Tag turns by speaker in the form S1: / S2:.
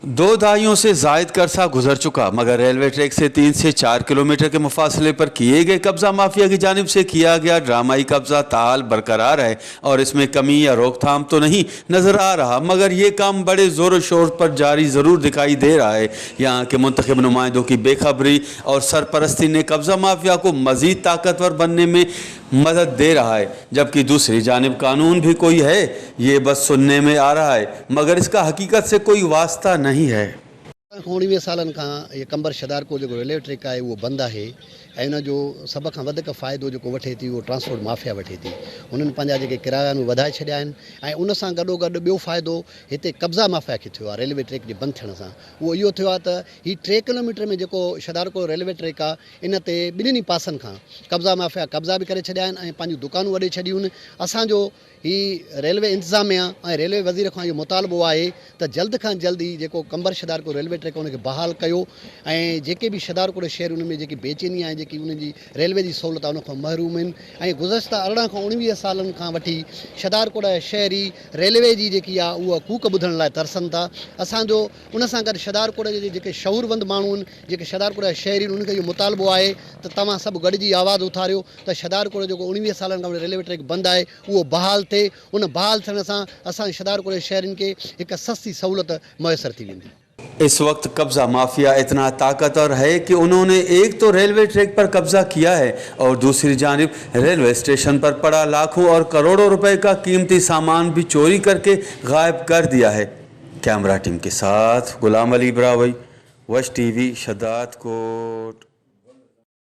S1: दो दहाइयों से जायद अरसा गुजर चुका, मगर रेलवे ट्रैक से 3 से 4 किलोमीटर के मुफासले पर किए गए कब्ज़ा माफिया की जानिब से किया गया ड्रामाई कब्ज़ा ताहाल बरकरार है और इसमें कमी या रोकथाम तो नहीं नज़र आ रहा, मगर ये काम बड़े ज़ोर शोर पर जारी ज़रूर दिखाई दे रहा है। यहाँ के मुंतखब नुमाइंदों की बेखबरी और सरपरस्ती ने कब्ज़ा माफिया को मज़ीद ताकतवर बनने में मदद दे रहा है, जबकि दूसरी जानिब कानून भी कोई है, ये बस सुनने में आ रहा है, मगर इसका हकीकत से कोई वास्ता नहीं है।
S2: 19 सालनि खां इहो कंबर शदारको जेको रेलवे ट्रैक आहे उहो बंदि आहे ऐं उन जो सभ खां वधीक फ़ाइदो जेको वठे थी उहो ट्रांसपोर्ट माफिया वठे थी। हुननि पंहिंजा जेके किराया आहिनि उहे वधाए छॾिया आहिनि ऐं उन सां गॾोगॾु ॿियो फ़ाइदो हिते कब्ज़ा माफिया खे थियो आहे रेलवे ट्रैक जे बंदि थियण सां। उहो इहो थियो आहे त हीउ 3 किलोमीटर में जेको शदारको रेलवे ट्रैक आहे इन ते ॿिन्हिनि पासनि खां कब्ज़ा माफिया कब्ज़ा बि करे छॾिया आहिनि ऐं पंहिंजूं दुकानूं वॾे छॾियूं आहिनि। असांजो ही रेलवे इंतिज़ामिया ऐं रेलवे वज़ीर खां इहो मुतालबो आहे त जल्द खां जल्द ई जेको कंबर शदारको रेलवे ट्रैक उनखे बहाल कयो ऐं जेके बि शदारकोट शहर उन में जेकी बेचैनी आहे, जेकी उन्हनि जी रेलवे जी सहूलियत आहे उन खां महरूम आहिनि ऐं गुज़श्ता 18 खां 19 सालनि खां वठी शदारकोट जा शहरी रेलवे जी जेकी आहे उहा कूक ॿुधण लाइ तरसनि था। असांजो उन सां गॾु शदारकोट जे जेके शऊरवंद माण्हू आहिनि, जेके शदारकोट जा शहरी आहिनि, उन्हनि खे इहो मुतालबो आहे त तव्हां सभु गॾिजी आवाज़ उथारियो त शदारकोट जेको 19 सालनि खां वठी रेलवे ट्रैक बंदि आहे उहो बहाल थिए। उन बहाल थियण सां असां शदारकोट जे शहरनि खे हिकु सस्ती सहूलियत मुयसर थी वेंदी।
S1: इस वक्त कब्ज़ा माफिया इतना ताकतवर है कि उन्होंने एक तो रेलवे ट्रैक पर कब्ज़ा किया है और दूसरी जानिब रेलवे स्टेशन पर पड़ा लाखों और करोड़ों रुपए का कीमती सामान भी चोरी करके गायब कर दिया है। कैमरा टीम के साथ गुलाम अली ब्रावई, वश टीवी, शदादकोट।